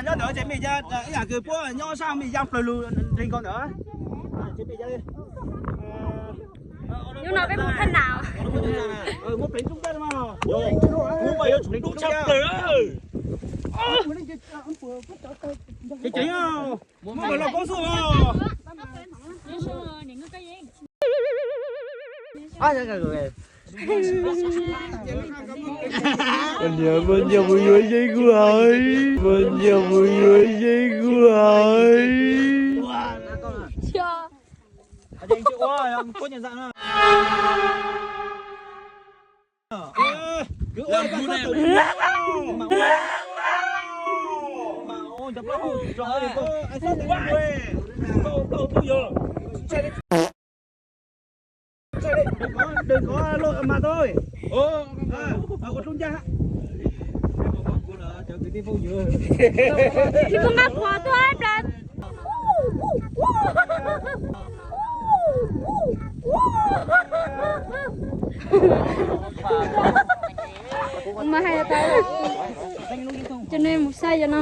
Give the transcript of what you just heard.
Nyob ntawd ces mej ya ib yam kws puab nyob sab mej ya plaws lug nqis nkaus ntawd. Hnub no peb mus thaj nam. Muab pleev dub tshaj plaws. Ces ces muab los koob xwb os. Niam, muaj nyiaj mus yuav yeeb kuv hais, muaj nyiaj mus yuav yeeb kuv hais. Đừng có lộn mà thôi. Ua lub ncaj. Tsis muaj nqaj qhuav tuaj plas. Mas hais tau, ces nej mus saib yom no.